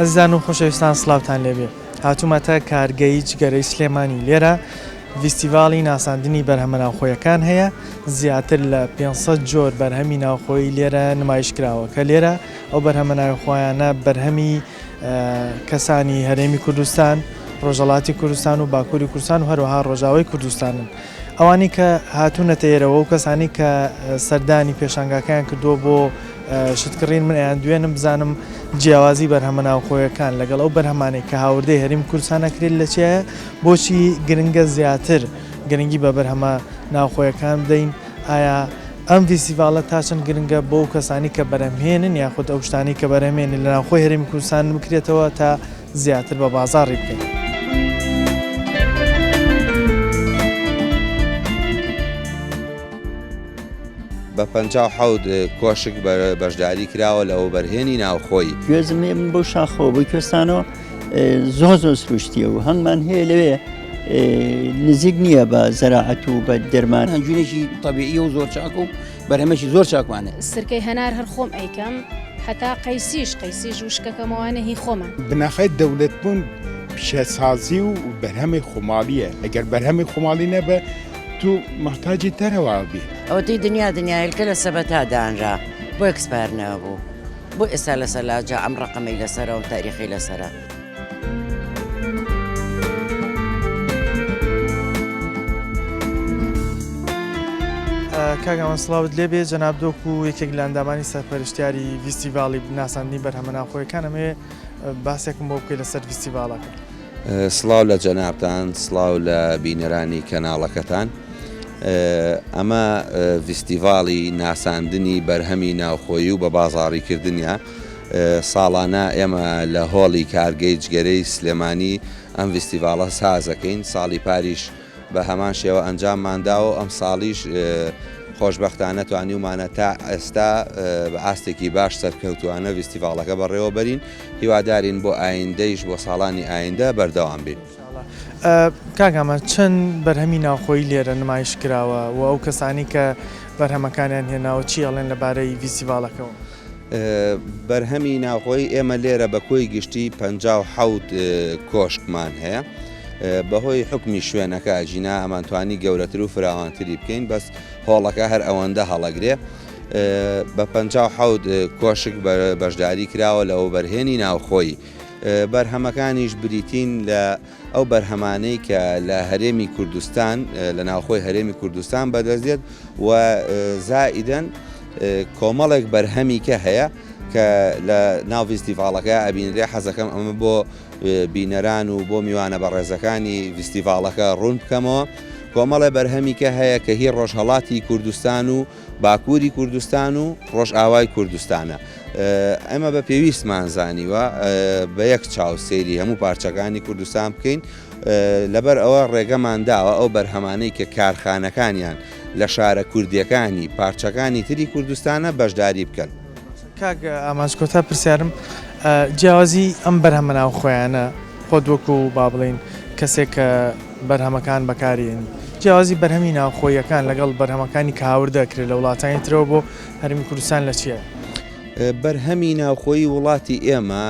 ئەزیزان و خۆشەویستان سڵاوتان لێبێ هاتوومەتە کارگەی جگەرەی سلێمانی لێرە ڤیستیڤاڵی ناساندنی بەرهەمە ناوخۆیەکان هەیە زیاتر لە 500 جۆر بەرهەمی ناوخۆیی لێرە نمایش کراوە کە لێرە ئەو بەرهەمە ناوخۆیانە بەرهەمی کەسانی هەرێمی کوردستان، ڕۆژهەڵاتی کوردستان و باکووری کوردستان و هەروەها ڕۆژاوای کوردستانن. ئەوانەی کە هاتوونەتە ئێرەوە و کەسانی کە سەردانی پێشانگاکەیان کردووە بۆ شتکڕین من ئەیان دوێنم بزانم جیاوازی بەرهەمە ناوخۆیەکان لەگەڵ ئەو بەرهەمانەی کە هاوردەی هەرێمی کوردستان ئەکرێت لە چیایە بۆچی گرنگە زیاتر گرنگی بە بەرهەمە ناوخۆیەکان بدەین ئایا ئەم ڤیستیڤاڵە تا چەند گرنگە بۆ ئەو کەسانی کە بەرهەمهێنن یاخود ئەو شتانەی کە بەرهەمێنن لە ناوخۆی هەرێمی کوردستان بکرێتەوە تا زیاتر بە بازاڕی بکەین. بە 57 کۆشک بەشداری کراوە لە وەبەرهێنی ناوخۆی. گوێزم هەیە من بەو شاخەوە بۆی کوێستانەوە زۆر زۆر سروشتیە و هەنگمان هەیە لەوێ نزیک نییە بە زەراعەت و بە دەرمان. هەنجوینێکی تەبیعیە و زۆر چاکە و بەرهەمێکی زۆر چاکمانە. سرکەی هەنار هەر خۆم ئەیکەم هەتا قەیسیش قەیسیش وشکەکەمەوانە هی خۆمە. بناخەی دەولەتبوون پیشەسازی و بەرهەمی خۆماڵیە ئەگەر بەرهەمی خۆماڵی نەبێ تو مەحتاجی دەرەوە بی. ئەوەتەی دنیا دنیا هێلکە لە سەبەتا دانرا بۆ expire نەبوو بۆ ئێستا لە سەلاجە ئەم ڕەقەمەی لەسەرە و تاریخی لەسەرە. کاک ئامان سڵاوت لێبێ جەناب دۆک و یەکێک لە ئەندامانی سەرپەرشتیاری ڤیستیڤاڵی ناساندنی بەرهەمە ناوخۆیەکان ئەمەوێ باسێکم بۆ بکەی لەسەر ڤیستیڤاڵەکە. سڵاو لە جەنابتان سڵاو لە بینەرانی کەناڵەکەتان ئەمە ڤیستیڤاڵی ناساندنی بەرهەمی ناوخۆیی و بە بازاڕی کردنیە ساڵانە ئێمە لە هۆڵی کارگەی جگەرەی سلێمانی ئەم ڤیستیڤاڵە سازەکەین ساڵی پاریش بە هەمان شێوە ئەنجاممان داوە و ئەمساڵیش خۆشبەختانە توانیومانە تا ئێستا بە ئاستێکی باش سەرکەوتووانە ڤیستیڤاڵەکە بەڕێوە بەرین، هیوادارین بۆ ئایندەیش بۆ ساڵانی ئایندە بەردەوام بین. کاک ئامان چەند بەرهەمی ناوخۆیی لێرە نمایش کراوە و ئەو کەسانەی کە بەرهەمەکانیان هێناوە چی ئەڵێن لەبارەی ڤیستیڤاڵەکەوە؟ بەرهەمی ناوخۆیی ئێمە لێرە بە کۆی گشتی 57 کۆشکمان هەیە بەهۆی حکمی شوێنەکە ئەگینا ئەمانتوانی گەورەتر و فراوانتری بکەین بەس هۆڵەکە هەر ئەوەندە هەڵەگرێ بە 57 کۆشک بەشداری کراوە لە وەبەرهێنی ناوخۆی بەرهەمەکانیش بریتین لە ئەو بەرهەمانەی کە لە هەرێمی کوردستان لە ناوخۆی هەرێمی کوردستان بەدەست دێت و زائیدەن کۆمەڵێک بەرهەمی کە هەیە کە لە ناو ڤیستیڤاڵەکە ئەبینرێ حەزەکەم ئەمە بۆ بینەران و بۆ میوانە بەڕێزەکانی ڤیستیڤاڵەکە ڕوون بکەمەوە کۆمەڵێ بەرهەمی کە هەیە کە هی ڕۆژهەڵاتی کوردستان و باکووری کوردستان و ڕۆژئاوای کوردستانە. ئێمە بە پێویستمان زانیوە بە یەک چاو سەیری هەموو پارچەکانی کوردستان بکەین، لەبەر ئەوە ڕێگەمان داوە ئەو بەرهەمانەی کە کارخانەکانیان لە شارە کوردییەکانی پارچەکانی تری کوردستانە بەشداری بکەن. کاک ئامانج کۆتا پرسیارم جیاوازی ئەم بەرهەمە ناوخۆیانە خۆت وەکو با بڵێین کەسێک کە بەرهەمەکان بەکارێنی جیاوازی بەرهەمی ناوخۆیەکان لەگەڵ بەرهەمەکانی کە هاوردە ئەکرێت لە وڵاتانی ترەوە بۆ هەرێمی کوردستان لە چییە؟ بەرهەمی ناوخۆیی وڵاتی ئێمە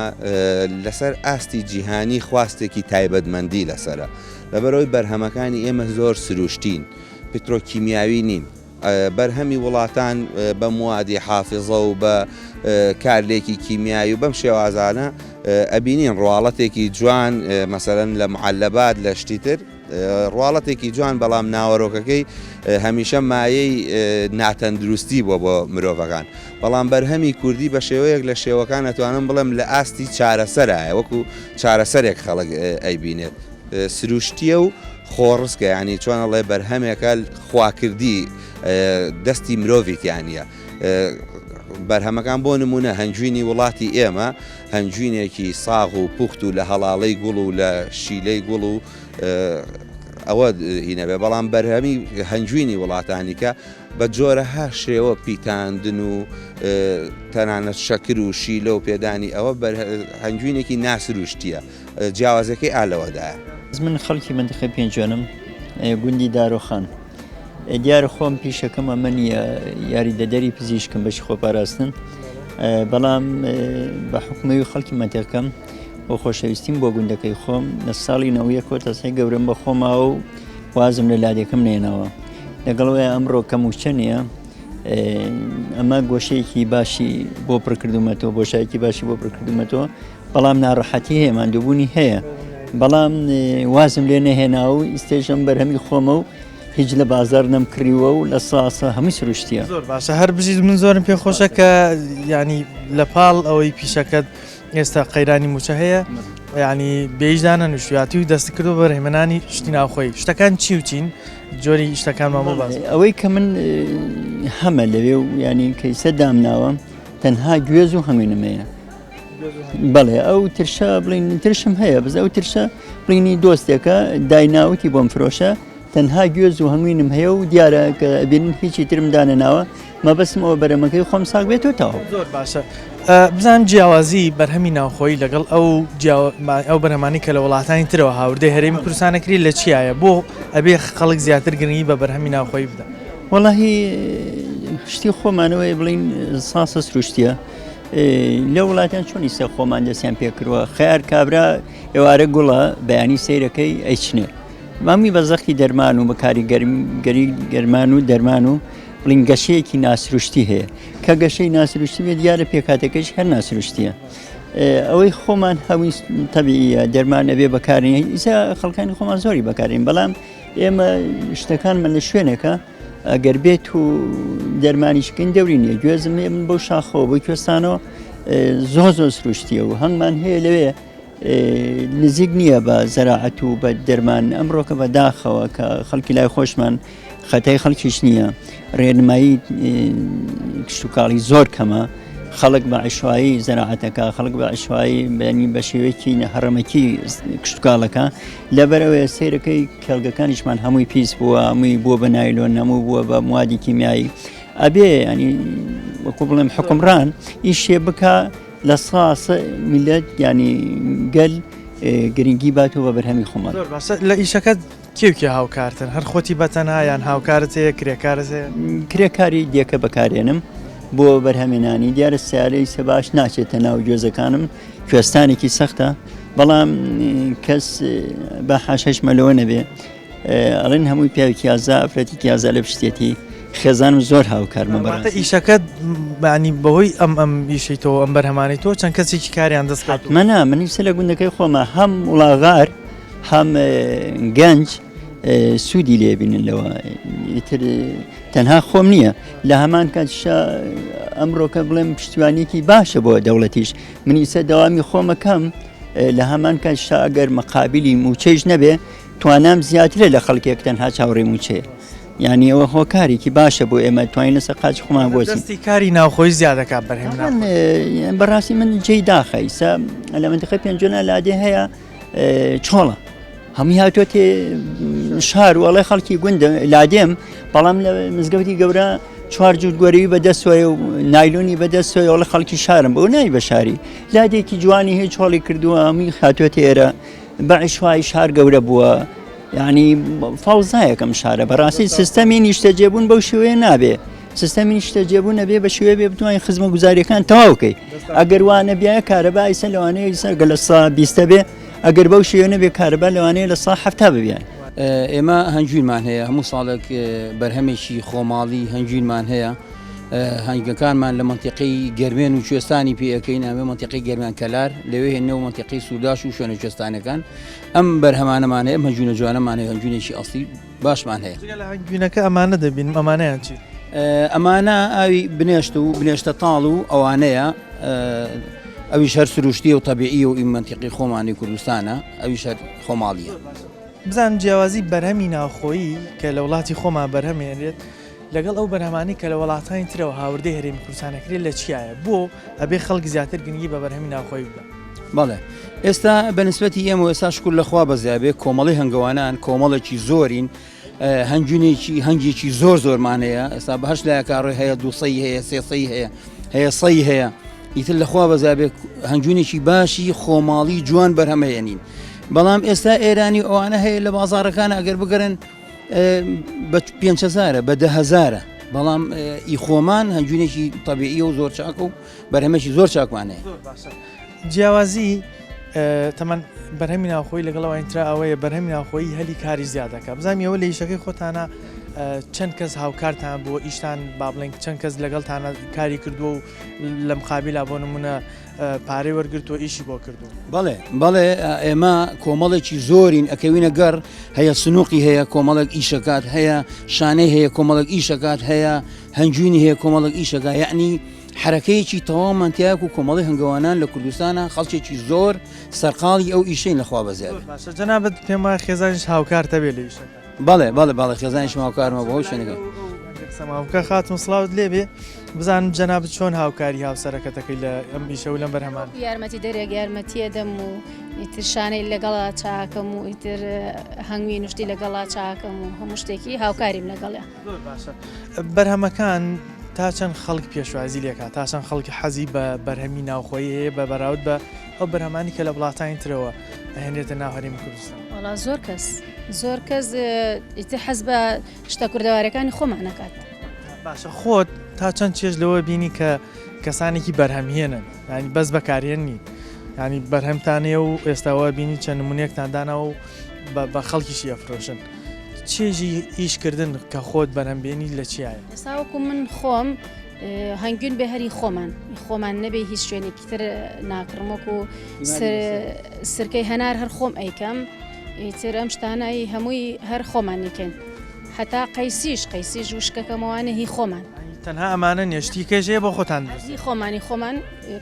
لەسەر ئاستی جیهانی خواستێکی تایبەتمەندی لەسەرە لەبەرئەوەی بەرهەمەکانی ئێمە زۆر سروشتین پترۆکیمیاوی نین. بەرهەمی وڵاتان بە موادی حافزە و بە کارلێکی کیمیایی و بەم شێوازانە ئەبینین ڕواڵەتێکی جوان مەسەلەن لە معەلەبات لە شتی تر ڕواڵەتێکی جوان بەڵام ناوەرۆکەکەی هەمیشە مایەی ناتەندروستی بووە بۆ مرۆڤەکان بەڵام بەرهەمی کوردی بە شێوەیەک لە شێوەکان ئەتوانم بڵێم لە ئاستی چارەسەرایە وەکو چارەسەرێک خەڵک ئەیبینێت سروشتیە و خۆڕسکە یانی چۆن ئەڵێ بەرهەمێکە خواکردی دەستی مرۆڤی تیا نییە بەرهەمەکان بۆ نمونە هەنگوینی وڵاتی ئێمە هەنگوینێکی ساغ و پوخت و لە هەڵاڵەی گوڵ و لە شیلەی گوڵ و ئەوە هینەبێ بەڵام بەرهەمی هەنگوینی وڵاتانی کە بە جۆرەها شێوە پیتاندن و تەنانەت شەکر و شیلە و پێدانی ئەوە هەنگوینێکی ناسروشتیە جیاوازیەکەی ئا لەوەدایە. من خەڵکی مەنتیقەی پێنجوێنم گوندی دارۆخان دیارە خۆم پیشەکەم ئەمە نییە یاریدەدەری پزیشکم بەشی خۆپاراستن بەڵام بە حکومەوی خەڵکی مەنتیقەکەم. و خۆشەویستیم بۆ گوندەکەی خۆم لە ساڵی نەوەیەکەوە تەسەی گەورەم بە خۆماوە و وازم لە لادێکەم نێناوە لەگەڵەوەی ئەمڕۆ کە موچە نییە ئەمە گۆشەیەکی باشی بۆ پڕکردومەتەوە بۆشایەکی باشی بۆ پڕکردومەتەوە بەڵام ناڕەحەتی هەیە ماندووبوونی هەیە بەڵام وازم لێ نەهێنا و ئیستێژم بەرهەمی خۆمە و هیچ لە بازار نەم کڕیوە و لە ساسە هەمووی سروشتیە. زۆر باشە هەر بژیت من زۆرم پێ خۆشە کە ینی لە پاڵ ئەوەی پیشەکەت ئێستا قەیرانی موچە هەیە ینی بێژدانە نووسیاتی و دەست کردو بەرهێمەنانی شتی ناوخۆی شتەکان چی و چین جۆری شتەکانمان بۆ باس ئەوەی کە من هەمە لەوێ و ینی کەیسە دامناوە تەنها گوێز و هەمووینمەیە بەڵێ ئەو ترشە بڵین ترشم هەیە بەس ئەو ترشە بڵینی دۆستێکە دایناوتی بۆم فرۆشە تەنها گوێز و هەنگوینم هەیە و دیارە کە ئەبینن هیچی ترم دانەناوە مەبەستم ئەوە بەرەمەکەی خۆم ساغ بێتەوە تەواو. زۆر باشە بزانم جیاوازی بەرهەمی ناوخۆیی لەگەڵ ئەو ئەو بەرهەمانەی کە لە وڵاتانی ترەوە هاوردەی هەرێمی کوردستان ئەکرێت لە چیایە بۆ ئەبێ خەڵک زیاتر گرنگی بە بەرهەمی ناوخۆیی بدە؟ وەڵاهی شتی خۆمانەوەی بڵین ساسە سروشتیە لە وڵاتیان چۆن ئیستا خۆمان دەستیان پێکردووە خەیار کابرا ئێوارە گوڵە بەیانی سەیرەکەی ئەیچنێ مامی بە زەختی دەرمان و بە کاریگەری گەرمان و دەرمان و بڵین گەشەیەکی ناسروشتی هەیە کە گەشەی ناسروشتی بێت دیارە پێکاتەکەش هەر ناسروشتیە ئەوەی خۆمان هەمووی تەبیە دەرمان ئەبێ بەکارین ئیسا خەڵکانی خۆمان زۆری بەکارین بەڵام ئێمە شتەکانمان لە شوێنێکە ئەگەر بێت و دەرمانیشکن دەوری نییە گوێزم هەیە من بەو شاخەوە بۆ کوێستانەوە زۆر زۆر سروشتیە و هەنگمان هەیە لەوێ نزیک نییە بە زەراعەت و بە دەرمان ئەمڕۆکە بە داخەوە کە خەڵکی لای خۆشمان خەتای خەڵکیش نییە ڕێنمایی کشتتوکاڵی زۆر کەمە خەڵک بە عیشوایی زەراعەتەکە خەڵک بە عیشوایی بەنی بە شێوەیەکی هەڕەمەکی کشتتوکاڵەکە لەبەرەوەی سیرەکەی کێڵگەکانیشمان هەمووی پیس بووە هەمووی بووە بە نایلۆن هەموو بووە بە موادی کیمیایی ئەبێ ینی وەکو بڵێم حکومڕان ئیشێ بکە لە ساسە میلەت ینی گەل گرنگی باتەوە بە بەرهەمی خۆمان. زۆر باشە لە ئیشەکەت کێ و کێ هاوکارتن هەر خۆتی بە تەنها یان هاوکارت هەیە کرێکارت هەیە؟ کرێکاری دێکە بەکارێنم بۆ بەرهەمێنانی دیارە سیارەی سەباش ناچێتە ناو گوێزەکانم کوێستانێکی سەختە بەڵام کەس بە حاشەش مەلەوە نەبێ ئەڵێن هەمووی پیاوێکی ئازا ئافرەتێکی ئازا لە پشتێتی خێزانم زۆر هاوکارمە بەڕاستی ئیشەکەت بانی بەهۆی ئەم ئەم ئیشەی تۆ ئەم بەرهەمانەی تۆ چەند کەسێکی کاریان دەست کەوتووە؟ حەتمەن من ئیسە لە گوندەکەی خۆمە هەم وڵاغار هەم گەنج سوودی لێ بینن لەوە ئیتر تەنها خۆم نییە لە هەمان کاتیشا ئەمڕۆکە بڵێم پشتیوانیەکی باشە بۆ دەوڵەتیش من ئیسە دەوامی خۆمەکەم لە هەمان کاتیشا ئەگەر مەقابلی موچەیش نەبێ توانام زیاترە لە خەڵکێک تەنها چاوەڕێی مووچەیە یانی ئەوە هۆکارێکی باشە بۆ ئێمە توانین لەسەر قاچی خۆمان بۆچی دەستی کاری ناوخۆی زیاد دەکات بەرهەم بەڕاستی من جێی داخە ئیسا لە منتیقە پێنجۆنا لادێ هەیە چۆڵە هەمووی هاتووە تێ شار و ئەڵێ خەڵکی گوندە لادێم بەڵام لە مزگەوتی گەورە چوار جووت گۆرەوی بەدەستەوەی و نایلۆنی بەدەستەوەی ئەڵێ خەڵکی شارم بۆ نای بە شاری لادێکی جوانی هەیە چۆڵی کردووە هەمووی هاتووەتە ئێرە بە عیشوای شار گەورە بووە یعنی فەوزایەک ئەم شارە بەڕاستی سیستەمی نیشتەجێبوون بەو شێوەیە نابێ سیستەمی نیشتەجێبوون نەبێ بە شێوەیە بێ بتوانین خزمە گوزاریەکان تەواوکەی ئەگەر وانە بیایە کارەبا ئیسە لەوانەیە ئیسە گە لە سا بیستە بێ ئەگەر بەو شێوە نەبێ کارەبا لەوانەیە لە سا حەفتا ببیان. ئێمە هەنگوینمان هەیە هەموو ساڵێک بەرهەمێکی خۆماڵی هەنگوینمان هەیە هەنگەکانمان لە مەنتیقەی گەرمێن و کوێستانی پێ ئەکەین ئەمە مەنتیقەی گەرمیان کەلار لەوێ هێنەوە مەنتیقەی سورداش و شوێنە کوێستانەکان ئەم بەرهەمانەمان هەیە ئەم هەنگوینە جوانەمان هەیە هەنگوینێکی ئەسڵی باشمان هەیە. جگە لە هەنگوینەکە ئەمانە دەبینم ئەمانەیان چی؟ ئەمانە ئاوی بنێشت و بنێشتە تاڵ و ئەوانەیە ئەویش هەر سروشتیە و تەبیعیە و ئی مەنتیقی خۆمانی کوردستانە ئەویش هەر خۆماڵیە. بزانم جیاوازی بەرهەمی ناوخۆیی کە لە وڵاتی خۆمان بەرهەم هێنرێت لەگەڵ ئەو بەرهەمانەی کە لە وڵاتانی ترەوە هاوردەی هەرێمی کوردستان ئەکرێت لە چیایە؟ بۆ ئەبێ خەڵک زیاتر گرنگی بە بەرهەمی ناوخۆیی بدا؟ بەڵێ ئێستا بە نسبەتی ئێمە ئێستا شکر لە خوا بەزیابێ کۆمەڵی هەنگەوانان کۆمەڵێکی زۆرین هەنگوینێکی هەنگێکی زۆر زۆرمان هەیە ئێستا بە هەشت لایەکە ڕێ هەیە دوسەی هەیە سێسەی هەیە هەیە سەی هەیە ئیتر لەخوا بەزابێ هەنگوینێکی باشی خۆماڵی جوان بەرهەمەیەنین بەڵام ئێستا ئێرانی ئەوانە هەیە لە بازارەکان ئەگەر بگەرن بە پێنجهزارە بە دەهزارە بەڵام ئی خۆمان هەنگوینێکی تەبیعیە و زۆر چاکە و بەرهەمێکی زۆر چاکمان هەیە. جیاوازی. تەمان بەرهەمی ناوخۆی لەگەڵ ئەوانی ترا ئەوەیە بەرهەمی ناوخۆیی هەلی کاری زیاد دەکات بزانم ئێوە لە ئیشەکەی خۆتانە چەند کەس هاوکارتان بووە ئیشتان با بڵێن چەند کەس لەگەڵتانە کاری کردووە و لە مقابیلا بۆ نمونە پارەی وەرگرتووە ئیشی بۆ کردووە. بەڵێ بەڵێ ئێمە کۆمەڵێکی زۆرین ئەکەوینە گەڕ هەیە سنووقی هەیە کۆمەڵێک ئیشەکات هەیە شانەی هەیە کۆمەڵێک ئیشەکات هەیە هەنگوینی هەیە کۆمەڵێک ئیشەکە یعنی حەرەکەیەکی تەواومان تیایە و کۆمەڵی هەنگەوانان لە کوردستانا خەڵکێکی زۆر سەرقاڵی ئەو ئیشەین لە خوا بەزیاد بێ. باشە جەنابت پێم وایە خێزانیشت هاوکارتە بێ لە ئیشەکە. بەڵێ بەڵێ بەڵێ خێزانیشم هاوکارمە بۆ ئەو شوێنەکە. قسەمان بکە خاتوون سڵاوت لێ بێ بزانم جەنابت چۆن هاوکاری هاوسەرەکەتەکەی لە ئەم ئیشە و لەم بەرهەمانە. یارمەتی دەرێک یارمەتیە دەم و ئیتر شانەی لەگەڵا چاکەم و ئیتر هەنگوین و شتی لەگەڵا چاکەم و هەموو شتێکی هاوکاریم لەگەڵیا. زۆر باشە بەرهەمەکان تا چەند خەڵک پێشوازی لێکا تا چەند خەڵک حەزی بە بەرهەمی ناوخۆیی هەیە بە بەراورد بە ئەو بەرهەمانی کە لە وڵاتانی ترەوە ئەهێنرێتە ناو هەرێمی کوردستان وەڵا زۆر کەس زۆر کەس ئیتر حەز بە شتە کوردەوارەکانی خۆمان ئەکات. باشە خۆت تا چەند چێژ لەوە بینی کە کەسانێکی بەرهەمهێنن ینی بەس بەکارهێن نین ینی بەرهەمتان هەیە و ئێستاوە بینی چەند نمونەیەکتان داناوە و بە خەڵکیشی ئەفرۆشن چێژی ئیشکردن کە خۆت بەرهەم بێنی لە چیایە؟ ئێستا وەکو من خۆم هەنگوین بێ هەری خۆمان خۆمان نەبێ هیچ شوێنێکی تر ناکڕم وەکو سرکەی هەنار هەر خۆم ئەیکەم ئیتر ئەم شتانەی هەمووی هەر خۆمان نیکەین هەتا قەیسیش قەیسیش وشکەکەمەوانە هی خۆمان تەنها ئەمانە نیە شتی کەش هەیە بۆ خۆتان هی خۆمانی خۆمان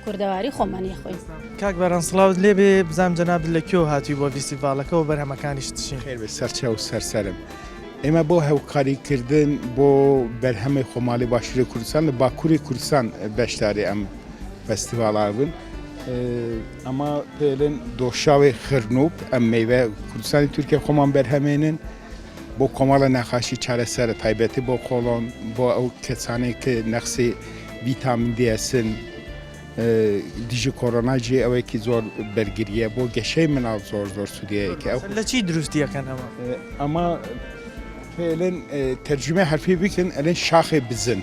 کوردەواری خۆمانی خۆین. کاک باران سڵاوت لێبێ بزانم جەنابت لە کوێوە هاتووی بۆ ڤیستیڤاڵەکە و بەرهەمەکانیشت چین؟ خێر بێت سەرچاو و سەرسەرم. ئێمە بۆ هاوکاری کردن بۆ بەرهەمی خۆماڵی باشووری کوردستان لە باکووری کوردستان بەشداری ئەم فەستیڤاڵە بوون. ئەمە پێلن دۆشاوی خرنوب ئەم مەیوە کوردستانی تورکیا خۆمان بەرهەمێنن بۆ کۆمەڵە نەخاشی چارەسەرە تایبەتی بۆ قۆڵۆن بۆ ئەو کەسانەی کە نەخسی ڤیتامین دیەسن دژی کۆرۆنا جێ ئەوەیەکی زۆر بەرگریە بۆ گەشەی مناڵ زۆر زۆر سوودەیەکە ئەو لە چی دروستیەکەن ئەمە ئەمە پێلن تەرجمە حرفی بکەن ئەلێن شاخێ بزن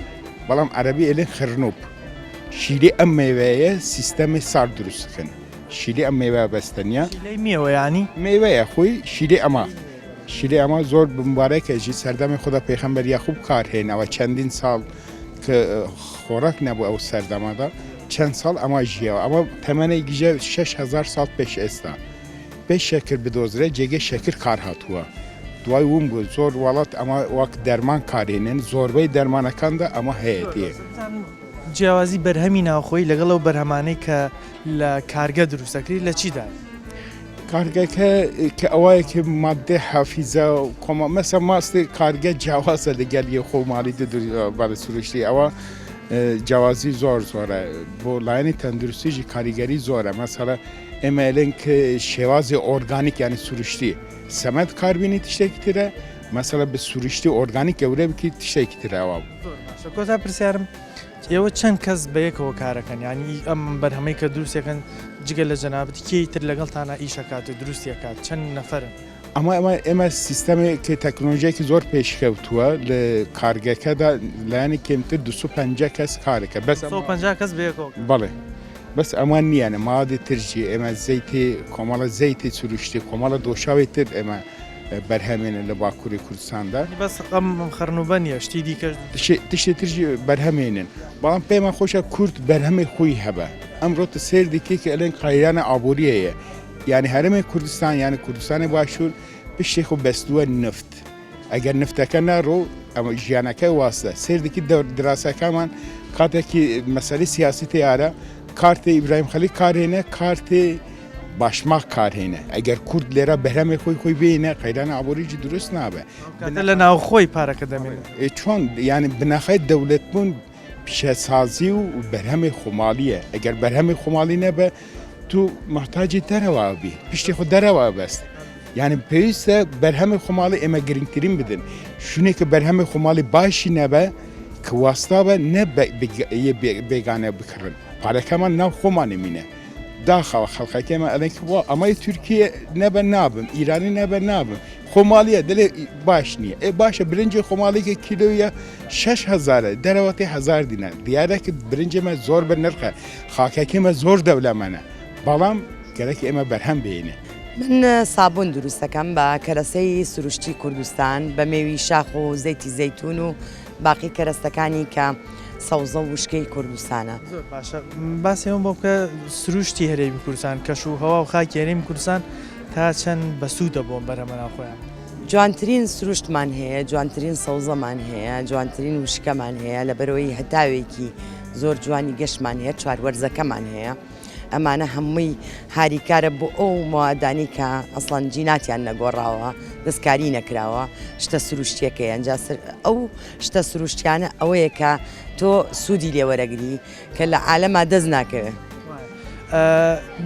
بەڵام عەربی ئەلێن خرنوب شیری ئەم مێوەیە سیستەمی سارد دروستکەن شیری ئەم مێوە بەستەنیە شیلەی میوە ینی مێوەیە خۆی شیری ئەمە شیری ئەمە زۆر بمبارەکە ژی سەردەمی خوددا پێخەمبەر یاخوب کار هێناوە چەندین ساڵ کە خۆراک نەبوو ئەو سەردەمەدا چەند ساڵ ئەمە ژیاوە ئەمە تەمەنی گژە 6000 ساڵ پێش ئێستا پێش شەکر بدۆزرێت جێگەی شەکر کار هاتووە دوای وم بوو زۆر وڵات ئەمە وەک دەرمان کارێنن زۆربەی دەرمانەکاندا ئەمە هەیەتی. جیاوازی بەرهەمی ناوخۆی لەگەڵ ئەو بەرهەمانەی کە لە کارگە دروست دەکرێت لە چیدایە؟ کارگەکە کە ئەوەیە کە مادەی حافیزە و کۆمە مەسە ماستی کارگە جیاوازە لەگەل یە خۆ ماڵی بەڵێ سروشتی ئەوە جیاوازی زۆر زۆرە بۆ لایەنی تەندروستیژی کاریگەری زۆرە مەسەڵە ئێمە ئەلێن کە شێوازی ئۆرگانیک یانی سروشتی سەمەد کاربینی تشتێکی ترە مەسەڵە بە سروشتی ئۆرگانیک گەورە بکی تشتێکی ترە ئەوە زۆر باشە کۆتا پرسیارم ئێوە چەند کەس بەیەکەوە کارەکەن یانی ئەم بەرهەمەی کە دروستەکەن جگە لە جەنابت کێی تر لەگەڵتانە ئیشەکات و دروستیەکات چەند نەفرن؟ ئەمە ئەمە ئێمە سیستەمێکی تەکنۆلۆژیایەکی زۆر پێشکەوتووە لە کارگەکەدا لایەنی کەمتر 250 کەس کارەکە بەس 250 کەس بەیەکەوە بەڵێ بەس ئەمان نییە مادی ترجی ئێمە زەیتی کۆمەڵە زەیتی سروشتی کۆمەڵە دۆشاوی تر ئێمە بەرهەمێنن لە باکووری کوردستاندا. بەس ئەم خەرنوبە نییە شتی دیکەش. تشتی ترژی بەرهەمێنن بەڵام پێمان خۆشە کورد بەرهەمی خۆی هەبە ئەمڕۆ تە سێر دیکەی کە ئەلێن قەیرانە ئابووریە هەیە یعنی هەرێمی کوردستان یعنی کوردستانی باشوور پشتی خۆ بەستووە نفت ئەگەر نفتەکە نەڕۆ ئەمە ژیانەکە واستە سێر دیکی دراسەکەمان کاتێکی مەسەلەی سیاسی تیارە کارتی ئیبراهیم خەلیل کارێنە کارتی باشماخ کار هێنە ئەگەر کورد لێرە بەرهەمی خۆی خۆی بێنە قەیران ئابووریی دروست نابێ کاتە لە ناوخۆی پارەکە دەمێنێت چۆن یعنی بناخەی دەولەت بوون پیشەسازی و بەرهەمی خۆماڵیە ئەگەر بەرهەمی خۆماڵی نەبە تو محتاجی دەرەوە بی پشتی خۆ دەرەوە بەست یعنی پێویستە بەرهەمی خۆماڵی ئێمە گرنگترین بدەن شوێنێکە بەرهەمی خۆماڵی باشی نەبە کە واستاوە نە بێگانە بکڕن پارەکەمان ناو خۆمانی مینە داخەوە خەڵکەکەی ئێمە ئەلێن کە وا ئەمەی تورکیە نەبە نابم ئیرانی نەبە نابم خۆماڵیە دەلێ باش نییە ئێ باشە برنجی خۆماڵیکە کیلۆیە 6 هەزارە دەرەوەتی هزار دینار دیارە کە برنجێمە زۆر بە نرخە خاکەکەمە زۆر دەولەمەنە بەڵام. گەرەک ئێمە بەرهەم بێنێ. من سابوون دروست دەکەم بە کەرەسەی سروشتی کوردستان بە مێوی شاخ و زەیتی زەیتون و باقی کەرەستەکانی کە سەوزە و وشکەی کوردستانە. زۆر باشە باسی ئەوەم بۆ بکە سروشتی هەرێمی کوردستان کەش و هەوا و خاکی هەرێمی کوردستان تا چەند بەسوودە بۆ بەرهەمە ناوخۆیان؟ جوانترین سروشتمان هەیە جوانترین سەوزەمان هەیە جوانترین وشکەمان هەیە لەبەرئەوەی هەتاوێکی زۆر جوانی گەشمان هەیە چواروەرزەکەمان هەیە ئەمانە هەمووی هاریکارە بۆ ئەو مەوادانەی کە ئەسڵەن جیناتیان نەگۆڕاوە دەستکاری نەکراوە شتە سروشتیەکەی ئەنجا ئەو شتە سروشتیانە ئەوەیە کە تۆ سوودی لێوەرەگری کە لە عالەما دەست ناکەوێ.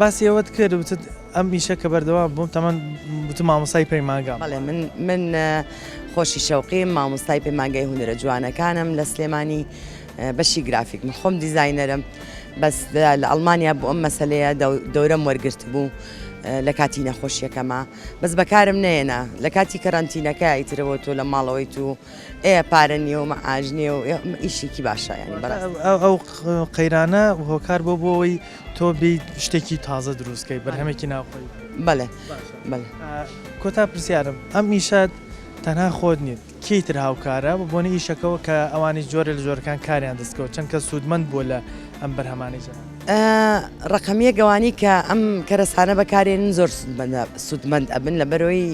باسی ئەوەت کرد وتت ئەم ئیشە کە بەردەوام بووم تەمەن وتم مامۆستای پەیمانگام. بەڵێ من من خۆشی شەوقیم مامۆستای پەیمانگای هونەرە جوانەکانم لە سلێمانی بەشی گرافیک من خۆم دیزاینەرم بەس لە ئەڵمانیا بۆ ئەم مەسەلەیە دەورەم وەرگرتبوو لە کاتی نەخۆشیەکەما بەس بەکارم نەیەنا لە کاتی کەرەنتینەکە ئیترەوە تۆ لە ماڵەوەی تو ئێ پارە نییە و مەعاش نییە و ئیشێکی باشە ینی بەڕاست. ئەو قەیرانە هۆکار بۆ بۆ ئەوەی تۆ بێیت شتێکی تازە دروست کەی بەرهەمێکی ناوخۆیی. بەڵێ بەڵێ. کۆتا پرسیارم ئەم ئیشەت تەنها خۆت نیت کێی تر هاوکارە بە بۆنەی ئیشەکەوە کە ئەوانیش جۆرێ لە جۆرەکان کاریان دەست کەوت چەند کەس سوودمەند بووە لە ئەم بەرهەمانەی جەنابت؟ ڕەقەم یەک ئەوانەی کە ئەم کەرەسانە بەکارێنن زۆر سوودمەند ئەبن لەبەرەوەی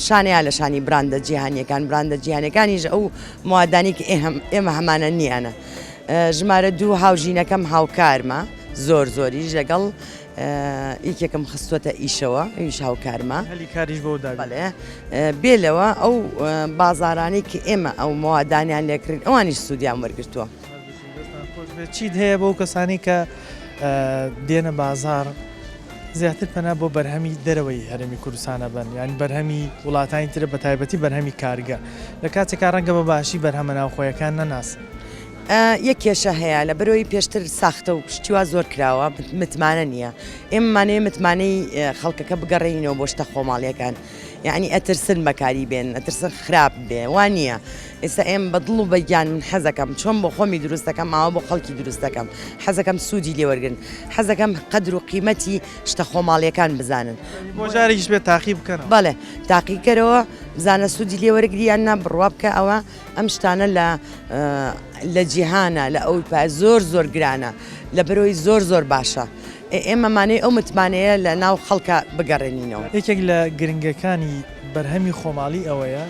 شانەیە لە شانی براندە جیهانیەکان براندە جیهانەکانیش ئەو موادانی کە ئێمە هەمانە نییانە ژمارە دوو هاوژینەکەم هاوکارمە زۆر زۆریش لەگەڵ یەکێکم خستووەتە ئیشەوە ئەویش هاوکارمە. هەلی کاریش بۆ دابین. بەڵێ بێ لەوە ئەو بازارانەی کە ئێمە ئەو مەوادانیان لێکڕین ئەوانیش سوودیان وەرگرتووە. دەستان خۆش بێت. چیت هەیە بۆ کەسانی کە دێنە بازاڕ زیاتر پەنا بۆ بەرهەمی دەرەوەی هەرێمی کوردستان ئەبەن یان بەرهەمی وڵاتانی ترە بە تایبەتی بەرهەمی کارگە لە کاتێکا ڕەنگە بە باشی بەرهەمە ناوخۆیەکان نەناسن. یەک کێشە هەیە لەبەرئەوەی پێشتر ساختە و شتی وا زۆر کراوە متمانە نییە ئێمەمانەوێ متمانەی خەڵکەکە بگەڕێنینەوە بۆ شتە خۆماڵیەکان یعنی ئەترسن بەکاری بێن ئەترسن خراپ بێ وا نییە ئێستا ئێم بە دڵ و بە گیان من حەزەکەم چۆن بۆ خۆمی دروست دەکەم ئاوا بۆ خەڵکی دروست دەکەم حەزەکەم سوودی لێوەرگن حەزەکەم قەدر و قیمەتی شتە خۆماڵیەکان بزانن بۆ جارێکیش بێت تاقی بکەنەوە بەڵێ تاقیکەرەوە بزانە سوودی لێوەرگری یان نا بڕوا بکە ئەوە ئەم شتانە لە لە جیهانە لە ئەوروپا زۆر زۆر گرانە لەبەرئەوەی زۆر زۆر باشە ئێمە مانەوێ ئەو متمانەیە لە ناو خەڵکا بگەڕێنینەوە. یەکێک لە گرنگەکانی بەرهەمی خۆماڵی ئەوەیە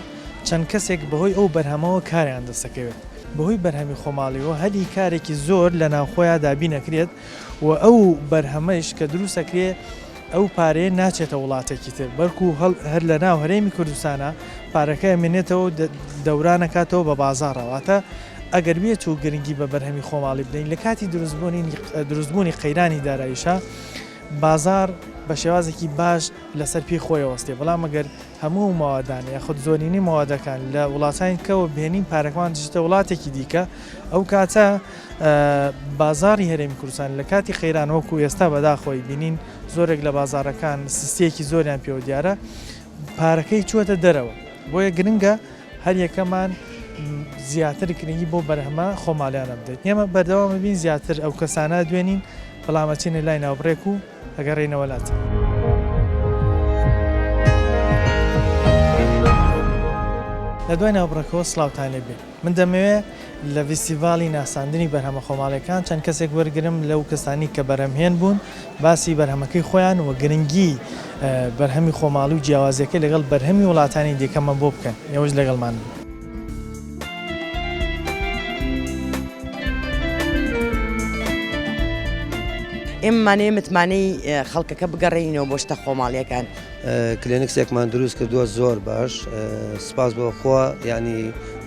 چەند کەسێک بەهۆی ئەو بەرهەمەوە کاریان دەستەکەوێت، بەهۆی بەرهەمی خۆماڵیەوە هەلی کارێکی زۆر لە ناوخۆیا دابین ئەکرێت و ئەو بەرهەمەیش کە دروست ئەکرێ ئەو پارەیە ناچێتە وڵاتێکی تر بەلکو هەر لە ناو هەرێمی کوردستانا پارەکە ئەمێنێتەوە و دەوران ئەکاتەوە بە بازاڕا واتە ئەگەر بێت و گرنگی بە بەرهەمی خۆماڵی بدەین لە کاتی دروستبوونی قەیرانی داراییشا بازاڕ بە شێوازێکی باش لەسەر پێی خۆی ئەوەستێ بەڵام ئەگەر هەموو ئەو مەوادانە یاخود زۆرینەی مەوادەکان لە وڵاتانی دیکەوە بهێنین پارەکەمان دەچێتە وڵاتێکی دیکە ئەو کاتە بازاڕی هەرێمی کوردستان لە کاتی قەیران وەکو ئێستا بەداخەوەی بینین زۆرێک لە بازاڕەکان سستیەکی زۆریان پێوە دیارە پارەکەی چووەتە دەرەوە بۆیە گرنگە هەر یەکەمان زیاتر گرنگی بۆ بەرهەمە خۆماڵیانە بدەیت ئێمە بەردەوام بین زیاتر ئەو کەسانە دوێنین بەڵام ئەچینە لای ناوبڕێک و ئەگەڕێینەوە لات. لە دوای ناوبڕەکەوە سڵاوتان لێ بێ. من دەمەوێ لە ڤیستیڤاڵی ناساندنی بەرهەمە خۆماڵیەکان چەند کەسێک وەرگرم لەو کەسانی کە بەرهەمهێن بوون باسی بەرهەمەکەی خۆیان و گرنگی بەرهەمی خۆماڵی و جیاوازیەکەی لەگەڵ بەرهەمی وڵاتانی دیکەمان بۆ بکەن ئێوەش لەگەڵمان بن. ئێمەمانەوێ متمانەی خەڵکەکە بگەڕێنینەوە بۆ شتە خۆماڵیەکان. کلێنکسێکمان دروست کردووە زۆر باش سپاس بۆ خوا یعنی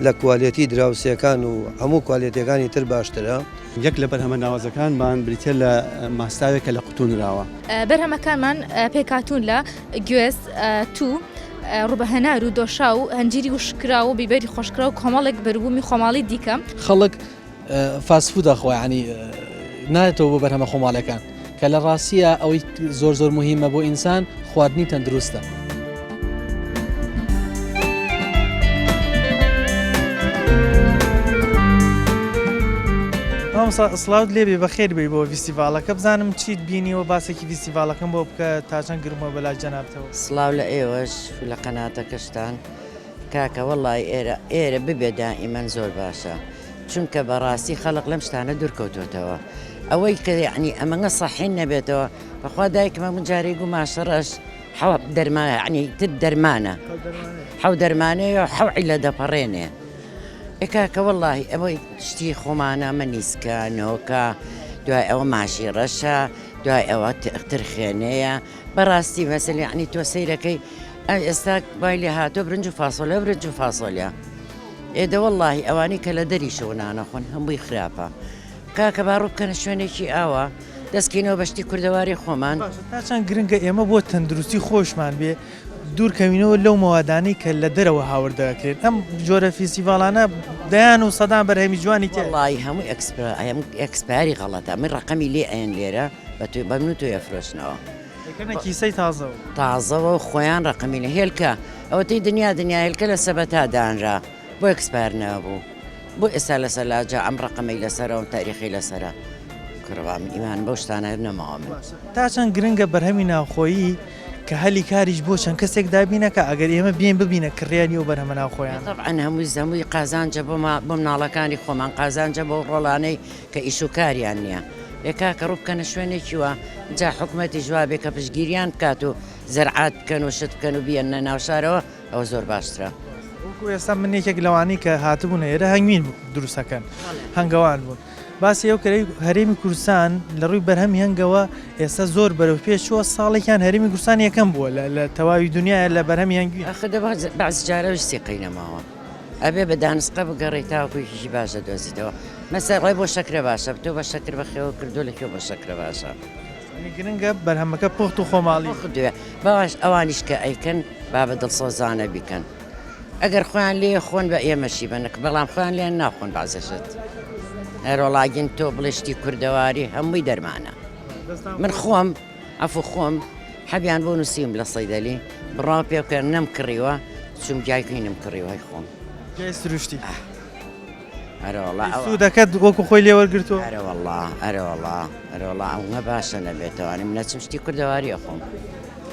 لە کوالێتی دراوسێکان و هەموو کوالێتیەکانی تر باشترە. یەک لە بەرهەمە ناوازەکانمان بریتیە لە ماستاوێک کە لە قوتوو نراوە. بەرهەمەکانمان پێکهاتوون لە گوێز، توو، ڕووبە هەنار و دۆشاو و هەنجیری وشککراو و بیبەری خۆشکراو و کۆمەڵێک بەروبوومی خۆماڵی دیکە. خەڵک fast food ئەخوا یانی نایەتەوە بۆ بەرهەمە خۆماڵیەکان کە لە ڕاستیە ئەوەی زۆر زۆر مهمە بۆ ئینسان خواردنی تەندروستە. مامۆستا سڵاوت لێبێ بەخێر بێی بۆ ڤیستیڤاڵەکە بزانم چیت بینیوە باسێکی ڤیستیڤاڵەکەم بۆ بکە تا چەند گرمە بەلای جەنابتەوە. سڵاو لە ئێوەش و لە قەناتەکەشتان کاکە وەڵای ئێرە ئێرە ببێ دائیمەن زۆر باشە چونکە بەڕاستی خەڵق لەم شتانە دوور کەوتۆتەوە ئەوەی کە یعنی ئەمەنگە سەحین نەبێتەوە بەخوا دایکم هەموو جارێ گوو ماشەڕەش حەو دەرما یعنی تر دەرمانە حەو دەرمانەیە حەو عیلە دەپەڕێنێ ئێ کاکە وەڵاهی ئەوەی شتی خۆمانە ئەمە نیسکە نۆکە دوای ئەوە ماشی ڕەشە دوای ئەوە ترخێنەیە بەڕاستی مەسەل یعنی تۆ سەیرەکەی ئێستا وای لێ هاتۆ برنج و فاسۆلیا برنج و فاسۆلیا ئێدە وەڵاهی ئەوانەی کە لە دەریشەوە نانەخۆن هەمووی خراپە کاکە با ڕوو بکەنە شوێنێکی ئاوا دەستکەینەوە بە شتی کوردەواری خۆمان. باشە تا چەند گرنگە ئێمە بۆ تەندروستی خۆشمان بێ دوور کەوینەوە لەو مەوادانەی کە لە دەرەوە هاوردە ئەکرێن ئەم جۆرە فیستیڤاڵانە دەیان و سەدان بەرهەمی جوانی تێ. وەڵایی هەمووی expire ی غەڵەتە ئەمن ڕەقەمی لێ ئەیەن لێرە بە تۆ بە من و تۆ ئەفرۆشنەوە. دەکەنە کیسەی تازەوە. تازەوە و خۆیان ڕەقەمی لێ هێلکە ئەوەتەی دنیا دنیا هێلکە لە سەبەتا دانرا. بۆ expire نەبوو بۆ ئێستا لە سەلاجە ئەم ڕەقەمەی لەسەرە و تاریخی لەسەرە کورە من ئیمانم بەو شتانە نەماوە من. تا چەند گرنگە بەرهەمی ناوخۆیی کە هەلی کاریش بۆ چەند کەسێک دابینەکا ئەگەر ئێمە بێین ببینە کڕیاری ئەو بەرهەمە ناوخۆیانە. تەبعەن هەمووی هەمووی قازانجە بۆ بۆ مناڵەکانی خۆمان قازانجە بۆ ڕۆڵانەی کە ئیش و کاریان نییە ئێ کاکە ڕوو بکەنە شوێنێکی وا جا حکومەتیش وابێ کە پشتگیریان بکات و زەرعات بکەن و شت بکەن و بیەننە ناو شارەوە ئەوە زۆر باشترە. وەکو ئێستا من یەکێک لەوانەی کە هاتبوونە ئێرە هەنگوین دروست ئەکەن هەنگەوان بوون باسی ئەو کەرەی هەرێمی کوردستان لە ڕووی بەرهەمی هەنگەوە ئێستا زۆر بەرەو پێش چووە ساڵێکیان هەرێمی کوردستان یەکەم بووە لە تەواوی دنیاە لە بەرهەمی هەنگوین. ئاخر دە بەعز جارەویش سیقەی نەماوە ئەبێ بە دانسقە بگەڕێی تاوەکو یەکێکی باش دەدۆزیتەوە مەسەر ڕێ بۆ شەکرە باشە تۆ بە شەکر بەخێوە کردووە لە کوێ بۆ شەکرە باشە. یانی گرنگە بەرهەمەکە پوخت و خۆماڵی. پوخت بێ باش ئەوانیش کە ئەیکەن با بە دڵسۆزانە بیکەن ئەگەر خۆیان لێ خۆن بە ئێمەشی بەنک بەڵام خۆیان لێیان ناخۆن بەعزە شت هەرۆڵاگین تۆ بڵێ شتی کوردەواری هەمووی دەرمانە من خۆم عەفو خۆم حەبیان بۆ نووسیم لە سەیدەلی بڕوا پێ بکە نەم کڕیوە چوم گیای کوینم کڕیوە هەی خۆم گیای سروشتی ئەرەوەڵا ئەوە سوودەکەت وەکو خۆی لێ وەرگرتووە؟ ئەرەوەڵا ئەرەوەڵا ئەرەوەڵا ئەوە باشە نەبێتەوە من نەچم شتی کوردەواری ئەخۆم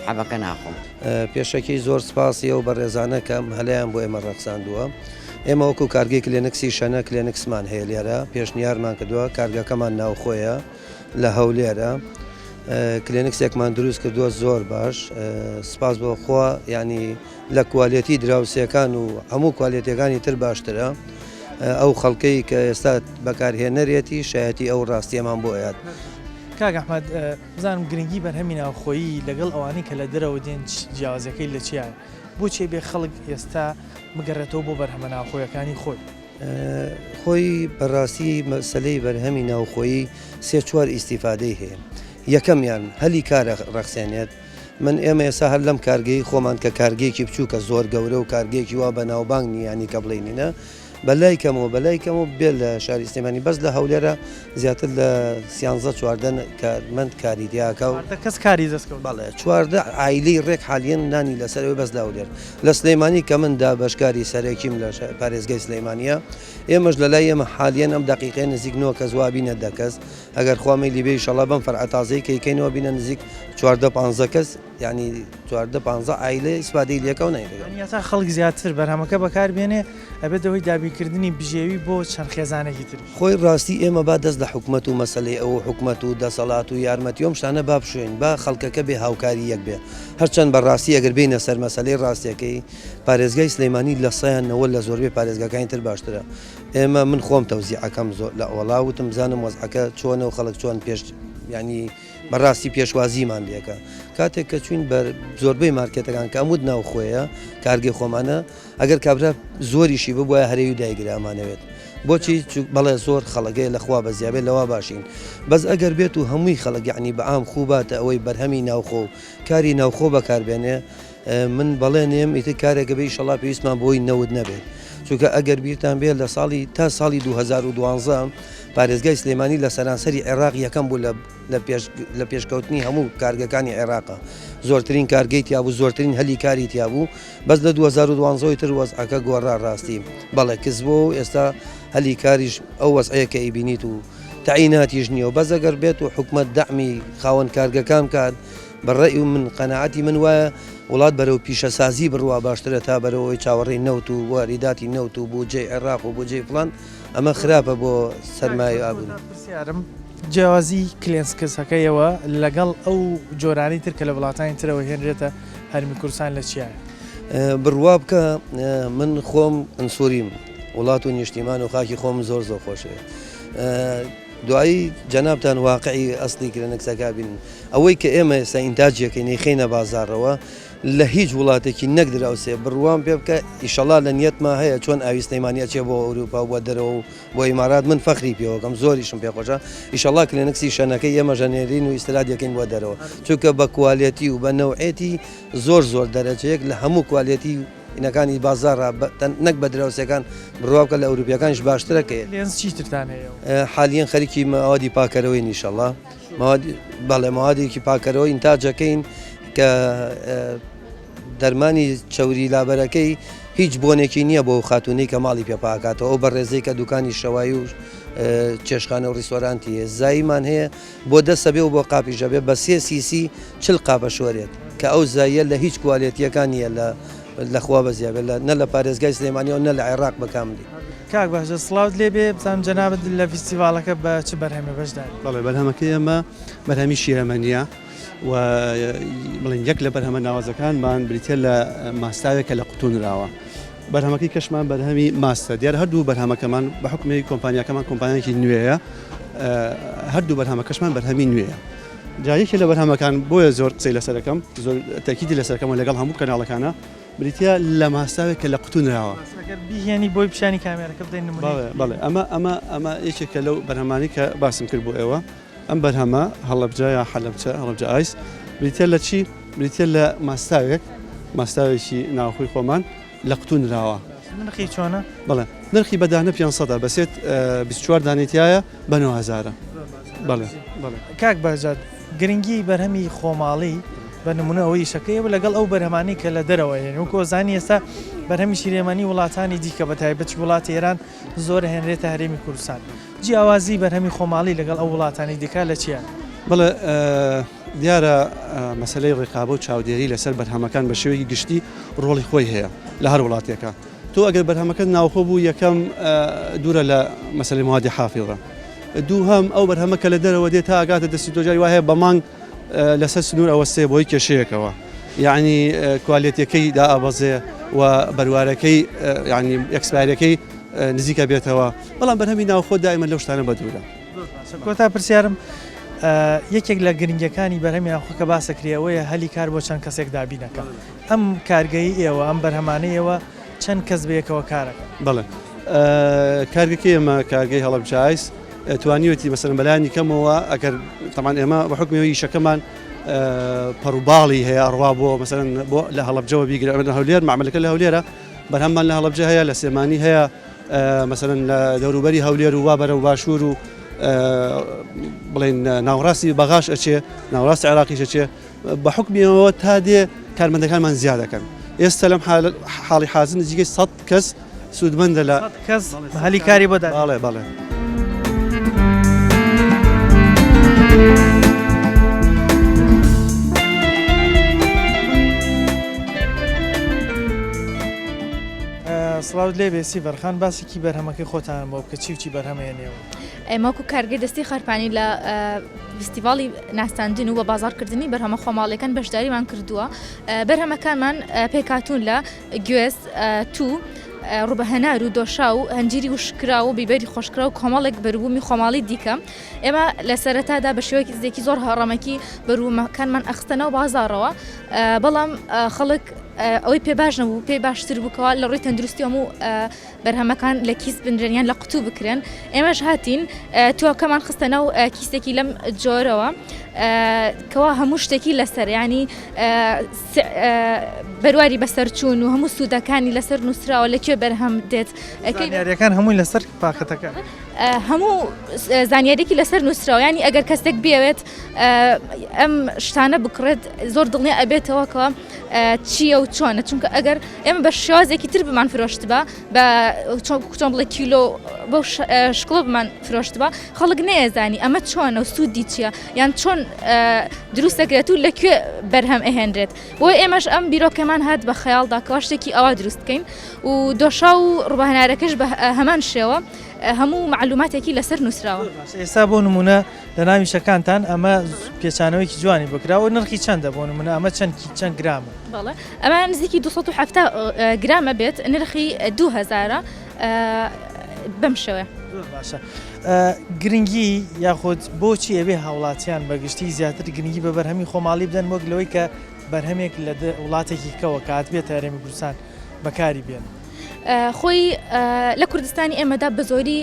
حەبەکە ناخۆم. پێشەکی زۆر سپاسی ئەو بەڕێزانە کە ئەم هەلەیان بۆ ئێمە ڕەخساندووە. ئێمە وەکو کارگەی کلێنکسی شەنە کلێنکسمان هەیە لێرە پێشنیارمان کردووە کارگەکەمان ناوخۆیە لە هەولێرە کلێنکسێکمان دروست کردووە زۆر باش سپاس بۆ خوا یعنی لە کوالێتی دراوسێکان و هەموو کوالێتیەکانی تر باشترە ئەو خەڵکەی کە ئێستا بەکارهێنەرێتی شایەتی ئەو ڕاستیەمان بۆ ئەیات. کاک ئەحمەد بزانم گرنگی بەرهەمی ناوخۆیی لەگەڵ ئەوانەی کە لە دەرەوە دێن جیاوازیەکەی لە چیایە؟ بۆچی ئەبێ خەڵک ئێستا بگەڕێتەوە بۆ بەرهەمە ناوخۆیەکانی خۆی؟ خۆی بەڕاستی مەسەلەی بەرهەمی ناوخۆیی سێ چوار ئیستیفادەی هەیە یەکەمیان هەلی کار ڕەخسێنێت من ئێمە ئێستا هەر لەم کارگەی خۆمان کە کارگەیەکی بچووکە زۆر گەورە و کارگەیەکی وا بەناوبانگ نییە یانی کە بڵێینینە بە لای کەمەوە بە لای کەمەوە بێ لە شاری سلێمانی بەس لە هەولێرە زیاتر لە سیانزە 14 کارمەند کاری تیاکە و 14 کەس کاری دەستکەوت بەڵێ 14 عایلەی ڕێک حالیەن نانی لەسەر ئەوەی بەس لە هەولێر لە سلێمانی کە من دابەشکاری سەرەکیم لە پارێزگای سلێمانیە ئێمەش لە لای ئێمە حالیەن ئەم دەقیقەیە نزیک نۆ کەس وابینە دە کەس ئەگەر خوا مەیلی بێ ئیشەڵا بەم فەرعە تازەی کە ئەیکەینەوە بینە نزیک 14 پانزە کەس یانی 14 پانزە عایلە ئیسفادەی لێکە و نانی دەکەن. یانی هەتا خەڵک زیاتر بەرهەمەکە بەکار بێنێ ئەبێتە هۆی دابینکردنی بژێوی بۆ چەند خێزانێکی تریش. خۆی ڕاستی ئێمە با دەست لە حکومەت و مەسەلەی ئەو و حکومەت و دەسەڵات و یارمەتی و ئەم شتانە با بشۆین با خەڵکەکە بێ هاوکاری یەک بێ هەرچەند بە ڕاستی ئەگەر بێینە سەر مەسەلەی ڕاستیەکەی پارێزگای سلێمانی لە سەیان نەوە لە زۆربەی پارێزگاکانی تر باشترە ئێمە من خۆم تەوزیعەکەم زۆر لە وەڵا وتم بزانم وەزعەکە چۆنە و خەڵک چۆن پێش یانی بەڕاستی پێشوازیمان لێکە کاتێک کە چوین بە زۆربەی مارکێتەکان کە ئەموت ناوخۆیە کارگەی خۆمانە ئەگەر کابرا زۆریشی ببوایە هەرێوی دایگرا ئەمانەوێت بۆچی بەڵێ زۆر خەڵەکەی لەخوا بەزیابێت لەوا باشین بەس ئەگەر بێت و هەمووی خەڵک یعنی بەعام خوباتە ئەوەی بەرهەمی ناوخۆ و کاری ناوخۆ بەکاربێنێ من بەڵێنێم ئیتر کارێکە بێ ئیشەڵا پێویستمان بۆی نەوت نەبێت چونکە ئەگەر بیرتان بێت لە ساڵی تا ساڵی 2012 پارێزگای سلێمانی لە سەرانسەری عێراق یەکەم بوو لە پێشکەوتنی هەموو کارگەکانی عێراقە زۆرترین کارگەی تیابوو زۆرترین هەلی کاری تیابوو بەس لە 2012 تر وەزعەکە گۆڕا ڕاستی بەڵێ کز بوو و ئێستا هەلی کاریش ئەو وەزعەیە کە ئەیبینیت و. تەعیناتیش نییە و بەس ئەگەر بێت و حکومەت دەعمی خاوەن کارگەکان بکات بە ڕەئی من قەناعەتی من وایە وڵات بەرەو پیشەسازی بڕوا باشترە تا بەرەو ئەوەی چاوەڕێی نەوت و واریداتی نەوت و بودجەی عێراق و بودجەی فڵان ئەمە خراپە بۆ سەرمایە و ئابووری. پرسیارم جیاوازی کلێنسکسەکەیەوە لەگەڵ ئەو جۆرانەی تر کە لە وڵاتانی ترەوە هێنرێتە هەرمی کوردستان لە چیایە؟ بڕوا بکە من خۆم ئەنسووریم وڵات و نیشتیمان و خاکی خۆم زۆر زۆر خۆشەوێت دوایی جەنابتان واقعی ئەسلی کرێنکسەکە بینن ئەوەی کە ئێمە ئێستا ئینتاجیەکەین ئەیخەینە بازاڕەوە لە هیچ وڵاتێکی نەک دراوسێ بڕوام پێ بکە ئیشەڵا لە نیەتما هەیە چۆن ئاوی سلەیمانی ئەچێ بۆ ئەوروپا و بۆ دەرەوە و بۆ ئیمارات من فەخری پێوەکەم زۆریشم پێخۆشە ئیشەڵا کلێنکسی شەنەکەی ئێمەش ئەنێرین و ئیستراد یەکەین بۆ دەرەوە چونکە بە کوالێتی و بە نەوعێتی زۆر زۆر دەرەجەیەک لە هەموو کوالێتی ینەکانی بازاڕە نەک بە دراوسێکان بڕوا بکە لە ئەوروپیەکانیش باشترە کە لێنز چیترتان هەیە؟ حالیەن خەریکی مەوادی پاکەرەوەین ئیشەڵا بەڵێ مەوادێکی پاکەرەوە ئینتاجەکەین کە دەرمانی چەوری لابەرەکەی هیچ بۆنێکی نییە بۆ خاتونەی کە ماڵی پێ پاکاتەوە ئەو بەڕێزەی کە دوکانی شەوایی و چێشخانە و ڕیستۆرانتی هەیە زاییمان هەیە بۆ دەستە بێ و بۆ قاپیش ئەبێ بە سێ سیسی چل قاپە شۆرێت کە ئەو زاییە لە هیچ کوالێتیەکان نییە لە لە خوا بەزیا بێت لە نە لە پارێزگای سلێمانیەوە نە لە عێراق بە کاملی. کاک بەهجەت سڵاوت لێ بێ بزانم جەنابت لە ڤیستیڤاڵەکە بە چ بەرهەمێ بەشداری؟ بەڵێ بەرهەمەکەی ئێمە بەرهەمی شیرەمەنییە و بڵێن یەک لە بەرهەمە ناوازەکانمان بریتیە لە ماستاوێک کە لە قوتوو نراوە. بەرهەمەکەی کەشمان بەرهەمی ماستە دیارە هەردوو بەرهەمەکەمان بە حکومی کۆمپانیاکەمان کۆمپانیایەکی نوێیە هەردوو بەرهەمەکەشمان بەرهەمی نوێیە جا یەکێ لە بەرهەمەکان بۆیە زۆر قسەی لەسەرەکەم زۆر تەکیدی لەسەرەکەم لەگەڵ هەموو کەناڵەکانە بریتە لە ماستاوێک کە لە قوتو نراوە بیهێنی بۆی پیشانی کامێرەکە بدەین نمونەیەک بەڵێ ئەمە ئەمە ئەمە یەکێکە لەو بەرهەمانەی کە باسم کرد بۆ ئێوە ئەم بەرهەمە، هەڵەبجە یا حەلەبچە، هەڵەبجە ئایس، بریتییە لە چی؟ بریتییە لە ماستاوێک، ماستاوێکی ناوخۆی خۆمان لە قوتوو نراوە. نرخی چۆنە؟ بەڵێ نرخی بە دانە پێنج سەدە، بە سێت 24 دانەی تیایە بە نۆ هەزارە. بەڵێ بەڵێ. کاک بەهجەت، گرنگی بەرهەمی خۆماڵی بە نموونە ئەوەی ئیشەکەی و لەگەڵ ئەو بەرهەمانەی کە لە دەرەوە هێن، وەکو ئەزانی ئێستا بەرهەمی شیرەمەنی وڵاتانی دیکە بە تایبەتی وڵاتی ئێران زۆر ئەهێنرێتە هەرێمی کوردستان. جیاوازی بەرهەمی خۆماڵی لەگەڵ ئەو وڵاتانەی دیکە لە چییە؟ بەڵێ دیارە مەسەلەی ڕیقابە و چاودێری لەسەر بەرهەمەکان بە شێوەیەکی گشتی ڕۆڵی خۆی هەیە لە هەر وڵاتێکە تۆ ئەگەر بەرهەمەکەت ناوخۆ بوو یەکەم دوورە لە مەسەلەی موادی حافیظە دووهەم ئەو بەرهەمە کە لە دەرەوە دێت تا ئەگاتە دەستی تۆ جاری وایە بە مانگ لەسەر سنوور ئەوەستێ بۆی کێشەیەکەوە یعنی کوالێتیەکەی دائەبەزێ و بەروارەکەی یعنی ئێکسپایرەکەی نزیکە بێتەوە بەڵام بەرهەمی ناوخۆ دائیمەن لەو شتانە بەدوورە. کۆتا پرسیارم یەکێک لە گرنگیەکانی بەرهەمی ناوخۆ کە باسەکرێ ئەوەیە هەلی کار بۆ چەند کەسێک دابینەکە ئەم کارگەی ئێوە ئەم بەرهەمانەی ئێوە چەند کەس بەیەکەوە کارەکەن؟ بەڵێ کارگەکەی ئێمە کارگەی هەڵەبجە ئایس توانیوێتی مەسەلەن بەلایەنی کەمەوە ئەگەر تەمان ئێمە بە حکومی ئیشەکەمان پەڕوباڵی هەیە ئەڕوا بۆ مەسەلەن بۆ لە هەڵەبجەوە بیگرە لە هەولێر مەعمەلەکە لە هەولێرە بەرهەممان لە هەڵەبجە هەیە لە سلێمانی هەیە مەسەلەن لە دەوروبەری هەولێر و وا بەرەو باشوور و بڵێن ناوەڕاستی بەغاش ئەچێ ناوەڕاستی عێراقیش ئەچێ بە حکومی ئەوە تا دێ کارمەندەکانمان زیاد دەکەن ئێستا لەم حاڵی حازر نزیکەی 100 کەس سوودمەندە لە کەس هەلی کاری بۆ دابین. بەڵێ بەڵێ. سڵاوت لێبێ سیڤەر خان باسێکی بەرهەمەکەی خۆتانم بۆ بکە چی و چی بەرهەمەیە نێوە. ئێمە وەکو کارگەی دەستی خەرپانی لە فیستیڤاڵی ناساندن و بە بازاڕکردنی بەرهەمە خۆماڵیەکان بەشداریمان کردووە بەرهەمەکانمان پێکهاتوون لە گوێز، توو، ڕووبە هەنار و دۆشاو و هەنجیری وشککراو و بیبەری خۆشکراو و کۆمەڵێک بەروبوومی خۆماڵی دیکە. ئێمە لە سەرەتادا بە شێوەیەکی زۆر هەڕەمەکی بەروبوومەکانمان ئەخستە ناو بازاڕەوە، بەڵام خەڵک ئەوەی پێ باش نەبوو، پێی باشتر بوو کەوا لە ڕووی تەندروستی هەموو بەرهەمەکان لە کیس بنرێن یان لە قوتوو بکرێن. ئێمەش هاتین تووەکەمان خستە ناو کیسێکی لەم جۆرەوە کەوا هەموو شتێکی لەسەر یانی بەرواری بەسەرچوون و هەموو سوودەکانی لەسەر نووسراوە لە کوێ بەرهەم دێت. زانیاریەکان هەمووی لەسەر پاکەتەکە. هەموو زانیاریەکی لەسەر نووسراوە ینی ئەگەر کەسێک بێوێت ئەم شتانە بکڕێت زۆر دڵنیا ئەبێتەوە کە چییە و چۆنە چونکە ئەگەر ئێمە بە شێوازێکی تر بمان فرۆشتبا بە چۆن بڵێ کیلۆ بەو شکڵە بمان فرۆشتبا خەڵک نەیەزانی ئەمە چۆنە و سوودی چییە یان چۆن دروست دەکرێت و لەکوێ بەرهەم ئەهێنرێت بۆ ئێمەش ئەم بیرۆکەمان هات بە خەیاڵدا کەوا شتێکی ئەوا دروست بکەین و دۆشاو و ڕوبەهەنارەکەش بە هەمان شێوە هەموو معلوماتێکی لەسەر نووسراوە. ئێستا بۆ نمونە لە ناو ئیشەکانتان ئەمە پێچانەوەیەکی جوانی بۆ کراوە نرخی چەندە بۆ نمونە ئەمە چەند چەند گرامە؟ بەڵێ ئەمە نزیکی 270 گرامە بێت نرخی 2000 بەم شێوەیە. زۆر باشە گرنگی یاخود بۆچی ئەبێ هاوڵاتیان بە گشتی زیاتر گرنگی بە بەرهەمی خۆماڵی بدەن وەک لەوەی کە بەرهەمێک لە وڵاتێکی کەوە کە هاتبێتە هەرێمی کوردستان بەکاری بێنن؟ خۆی لە کوردستانی ئێمەدا بە زۆری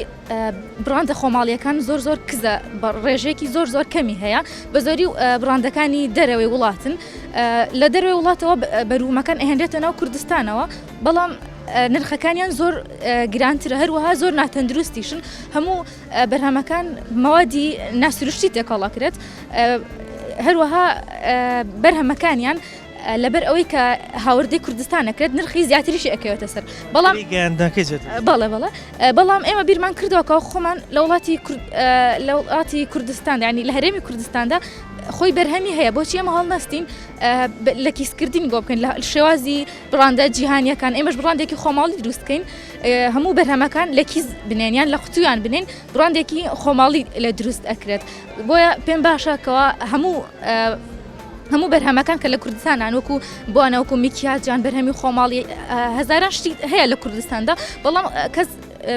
بڕاندە خۆماڵیەکان زۆر زۆر کزە بە ڕێژەیەکی زۆر زۆر کەمی هەیە بە زۆری بڕاندەکانی دەرەوەی وڵاتن لە دەروی وڵاتەوە بەروومەکان ئەهێنرێتە ناو کوردستانەوە بەڵام نرخەکانیان زۆر گرانترە هەروەها زۆر ناتەندروستیشن هەموو بەرهەمەکان مەوادی ناسروشتی تێکەڵەکرێت هەروەها بەرهەمەکانیان لەبەر ئەوەی کە هاوردەی کوردستان ئەکرێت نرخی زیاتریشی ئەکەوێتە سەر بەڵام گەیاندنەکەی زیاتر بەڵێ بەڵێ بەڵام ئێمە بیرمان کردەوە کە خۆمان لە وڵاتی لە وڵاتی کوردستان ینی لە هەرێمی کوردستاندا خۆی بەرهەمی هەیە بۆچی ئێمە هەڵنەستین لە کیسکردنی بۆ بکەین لە شێوازی بڕاندە جیهانیەکان ئێمەش بڕاندێکی خۆماڵی دروست بکەین هەموو بەرهەمەکان لە کیس بنێن یان لە قوتویان بنێن بڕاندێکی خۆماڵی لە دروست ئەکرێت بۆیە پێم باشە کەوا هەموو هەموو بەرهەمەکان کە لە کوردستانان وەکو بۆنە وەکو میکیاجیان بەرهەمی خۆماڵی هەزاران شتی هەیە لە کوردستاندا بەڵام کەس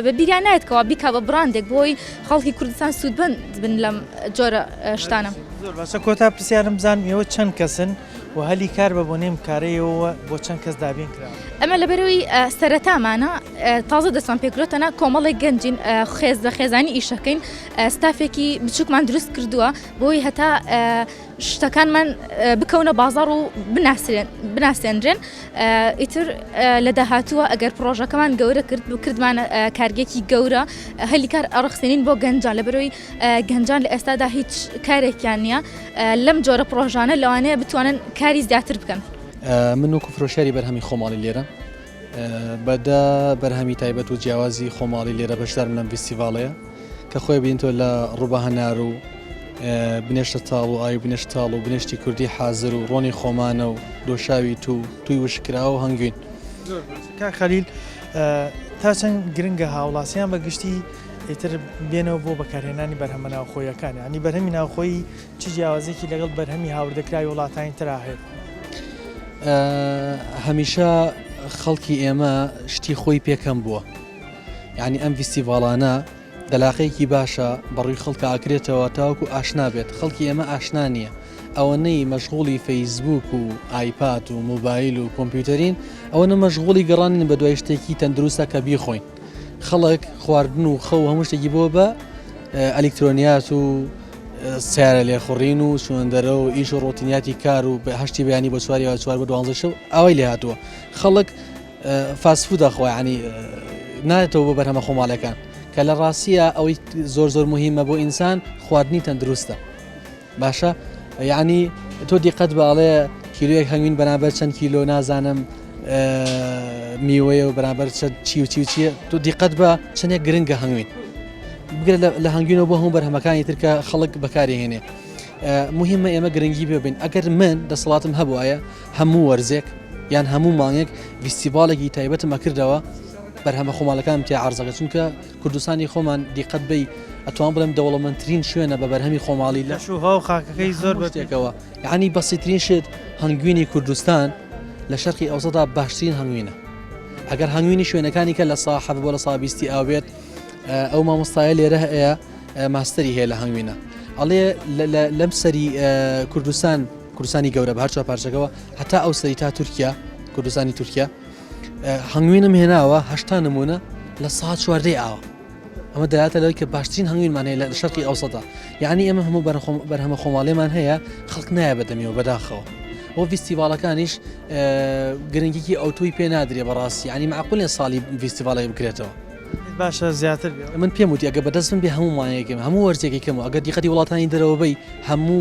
بە بیریان نایەت کەوا بیکا بە بڕاندێک بۆی خەڵکی کوردستان سوودبند بن لەم جۆرە شتانە. زۆر باشە کۆتا پرسیارم بزانم ئێوە چەند کەسن و هەلی کار بە بۆنەی ئەم کارەیەوە بۆ چەند کەس دابین کراوە؟ ئەمە لەبەرەوەی سەرەتامانە تازە دەستمان پێکردووە تەنها کۆمەڵێک گەنجین خێز بە خێزانی ئیشەکەین ستافێکی بچووکمان دروست کردووە بۆی هەتا شتەکانمان بکەونە بازاڕ و بناسێنرێن ئیتر لە داهاتووە ئەگەر پرۆژەکەمان گەورە کرد بکردمانە کارگێکی گەورە هەلی کار ئەڕخسێنین بۆ گەنجان لە بەرەوەی گەنجان لە ئێستادا هیچ کارێکیان نییە لەم جۆرە پرۆژانە لەوانەیە بتوانن کاری زیاتر بکەن. من وەکو فرۆشیاری بەرهەمی خۆماڵی لێرە بە دە بەرهەمی تایبەت و جیاوازی خۆماڵی لێرە بەشدارم لەم ڤیستیڤاڵەیە کە خۆی بینتەوە لە ڕووبە هەنار و بنێشتە تاڵ و ئاوی بنێشت تاڵ و بنێشتی کوردی حازر و ڕۆنی خۆمانە و دۆشاوی تو توی وشکراوە و هەنگوین. کاک خەلیل تا چەند گرنگە هاوڵاتیان بە گشتی ئیتر بێنەوە بۆ بەکارهێنانی بەرهەمە ناوخۆیەکان یانی بەرهەمی ناوخۆیی چ جیاوازیەکی لەگەڵ بەرهەمی هاوردەکراوی وڵاتانی ترا هەیە؟ هەمیشە خەڵکی ئێمە شتی خۆی پێکەم بووە یعنی ئەم ڤیستیڤاڵانە دەلاقەیەکی باشە بەڕووی خەڵکە ئاکرێتەوە تاوەکو ئاشنا بێت خەڵکی ئێمە ئاشنا نییە ئەوەنەی مەشغوڵی فەیسبوک و ئایپاد و مۆبایل و کۆمپیوتەرین ئەوەنە مەشغوڵی گەڕانین بە دوای شتێکی تەندروستە کە بیخۆین خەڵک خواردن و خەو هەموو شتێکی بۆ بە ئەلیکترۆنیات و سیارە لێخوڕین و چوونەدەرە و ئیش و ڕۆتینیاتی کار و هەشتی بەیانی بۆ چواری و چوار بۆ دوانزە شەو ئاوای لێ هاتووە خەڵک fast food ە خوا ینی نایەتەوە بۆ بەرهەمە خۆماڵەکان کە لە ڕاستیە ئەوەی زۆر زۆر مهمە بۆ ئینسان خواردنی تەندروستە باشە یعنی تۆ دیقەت بە ئەڵێ کیلویەک هەنگوین بەرامبەر چەند کیلۆ نازانم میوەیە و بەرامبەر چەند چی و چی و چیە تۆ دیقەت بە چەندێک گرنگە هەنگوین بگرە لە هەنگوینەوە بۆ هەموو بەرهەمەکانی تر کە خەڵک بەکاری هێنێ مهمە ئێمە گرنگی ببین ئەگەر من دەسەڵاتم هەبوایە هەموو وەرزێک یان هەموو مانگێک ڤیستیڤاڵێکی تایبەتم ئەکردەوە بەرهەمە خۆماڵەکانم تیا عەرزەکە چونکە کوردستانی خۆمان دیقەت بەی ئەتوان بڵێم دەوڵەمەندترین شوێنە بە بەرهەمی خۆماڵی لە کەش و هەوا و خاکەکەی زۆر بە شتێکەوە یعنی بەسیترین شت هەنگوینی کوردستان لە شەرقی ئەوسەدا باشترین هەنگوینە ئەگەر هەنگوینی شوێنەکانی کە لە سا حەف بۆ لە سا بیستی ئاو بێت ئەو مامۆستایە لێرە هەیە ماستەری هەیە لە هەنگوینە ئەڵێ لەم سەری کوردستان کوردستانی گەورە بە هەر چوار پارچەکەوە هەتا ئەو سەری تا تورکیا کوردستانی تورکیا هەنگوینم هێناوە هەشتا نمونە لە سا چواردەی ئاوە ئەمە دەلاتە لەوەی کە باشترین هەنگوینمان هەیە لە شەرقی ئەوسەدا یعنی ئێمە هەموو بەرهەمە خۆماڵێمان هەیە خەڵک نایە بەدەمیەوە بەداخەوە بۆ ڤیستیڤاڵەکانیش گرنگیکی ئەوتۆی پێ نادرێ بەڕاستی ینی معقولێ ساڵی ڤیستیڤاڵی بکرێتەوە. باشە زیاتر بێ. من پێم وتی ئەگەر بەدەست من بێ هەموو مانگێکم هەموو وەرزێکی کەم و ئەگەر دیقەتی وڵاتانی دەرەوە بەی هەموو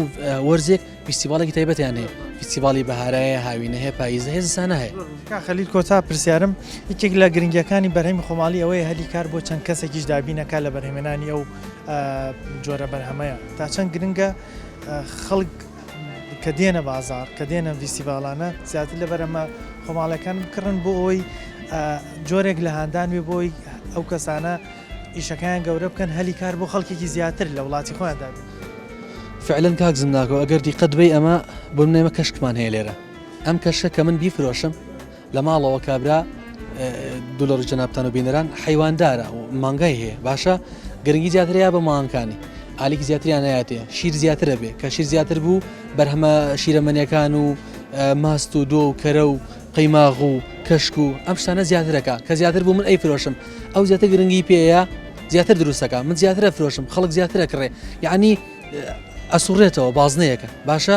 وەرزێک فیستیڤاڵێکی تایبەتیان هەیە فیستیڤاڵی بەهارە هەیە هاوینە هەیە پاییزە هەیە زستانە هەیە. کاک خەلیل کۆتا پرسیارم یەکێک لە گرنگیەکانی بەرهەمی خۆماڵی ئەوەیە هەلی کار بۆ چەند کەسێکیش دابینەکا لە بەرهەمێنانی ئەو جۆرە بەرهەمەیە تا چەند گرنگە خەڵک کە دێنە بازاڕ کە دێنە ڤیستیڤاڵانە زیاتر لە بەرهەمە خۆماڵیەکان بکڕن بۆ ئەوەی جۆرێک لە هاندان بێ بۆی ئەو کەسانە ئیشەکەیان گەورە بکەن هەلی کار بۆ خەڵکێکی زیاتر لە وڵاتی خۆیان دابین. فعلەن کاک زمناکۆ ئەگەر دیقەت بەی ئەمە بۆ من ئێمە کەشکمان هەیە لێرە ئەم کەشکە کە من بیفرۆشم لە ماڵەوە کابرا دوو لە ڕووی جەنابتان و بینەران حەیواندارە و مانگای هەیە باشە گرنگی زیاتر یا بە مانگەکانی ئالیک زیاتریان نایاتێ شیر زیاترە بێ کە شیر زیاتر بوو بەرهەمە شیرەمەنیەکان و ماست و دۆ و کەرە و قەیماغ و کەشک و ئەم شتانە زیاترەکە کە زیاتر بوو من ئەی فرۆشم ئەو زیاتر گرنگی پێەیە زیاتر دروستەکە من زیاترە فرۆشم خەڵک زیاترە کڕێ یعنی ئەسوڕێتەوە بازنەیەکە باشە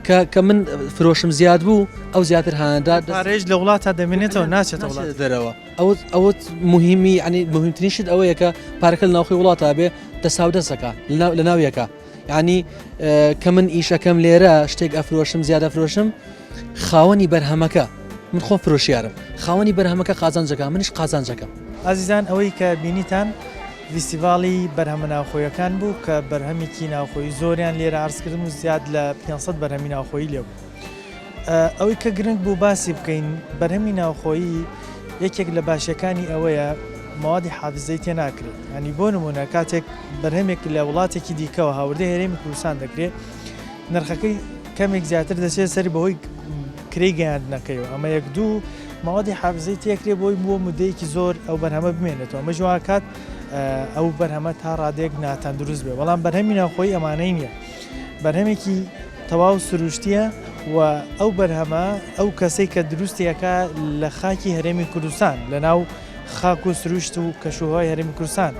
کە کە من فرۆشم زیاد بوو ئەو زیاتر هااندا پارێژ لە وڵاتە دەمێنێتەوە ناچێتەوە دەرەوە ئەوە ئەوە مهمی ینی مهمترین شت ئەوەیە کە پارەکە لە ناوخۆی وڵاتە بێ دەساو دەسەکە لە ناویەکە ینی کە من ئیشەکەم لێرە شتێک ئەفرۆشم زیادە فرۆشم خاوەنی بەرهەمەکە، من خۆم فرۆشیارم، خاوەنی بەرهەمەکە قازانجەکا، منیش قازانجەکەم. ئازیزان ئەوەی کە بینیتان ڤیستیڤاڵی بەرهەمە ناوخۆیەکان بوو کە بەرهەمێکی ناوخۆیی زۆریان لێرە عەرز کردم و زیاد لە 500 بەرهەمی ناوخۆیی لێ بوو. ئەوەی کە گرنگ بوو باسی بکەین بەرهەمی ناوخۆیی یەکێک لە باشیەکانی ئەوەیە مەوادی حافزەی تێ ناکرێت ینی بۆ نمونە کاتێک بەرهەمێک لە وڵاتێکی دیکەوە هاوردەی هەرێمی کوردستان دەکرێت نرخەکەی کەمێک زیاتر دەچێت سەر بەهۆی کرێی گەیاندنەکەیەوە ئەمە یەک دوو ماوەدی حافزەی تێکرێ بۆی بۆ مدەیەکی زۆر ئەو بەرهەمە بمێنێتەوە ئەمە ژواکات ئەو بەرهەمە تا ڕادێک ناتەندروست بێ بەڵام بەرهەمی ناوخۆی ئەمانەی نییە بەرهەمێکی تەواو سروشتیە و ئەو بەرهەمە ئەو کەسەی کە دروستیەکە لە خاکی هەرێمی کوردستان لە ناو خاک و سروشت و کەشوهوای هەرێمی کوردستان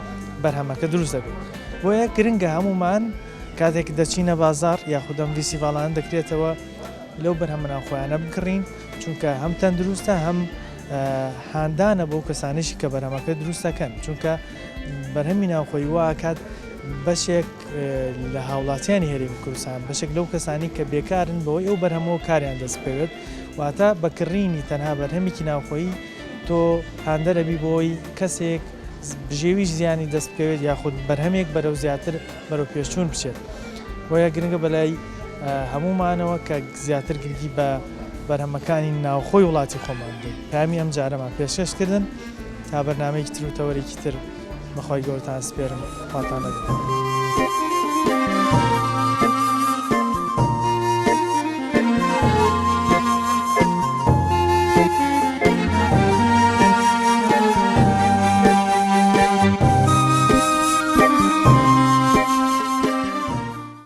بەرهەمەکە دروست دەبێت بۆیە گرنگە هەمومان کاتێک دەچینە بازاڕ یاخود ئەم ڤیستیڤاڵانە دەکرێتەوە لەو بەرهەمە ناوخۆیانە بکڕین چونکە هەم تەندروستە هەم هاندانە بۆ کەسانیشی کە بەرهەمەکە دروست دەکەن چونکە بەرهەمی ناوخۆی واکات بەشێک لە هاوڵاتیانی هەرێمی کوردستان بەشێک لەو کەسانی کە بێکارن بەوەی ئەو بەرهەمەوە کاریان دەست بکەوێت واتە بە کڕینی تەنها بەرهەمێکی ناوخۆیی تۆ هاندەرەبی بۆی کەسێک بژێوی ژیانی دەست بکەوێت یاخود بەرهەمێک بەرەو زیاتر بەرەو پێشچوون بچێت بۆیە گرنگە بەلای هەموومانەوە کە زیاتر گرنگی بە بەرهەمەکانی ناوخۆی وڵاتی خۆمان بدەین پامی ئەم جارەمان پێشکەش کردن تا بەرنمەیەکی تر و تەوەرێکی تر بەخوای گەورەتان سپێرم خواتان لەگەڵ.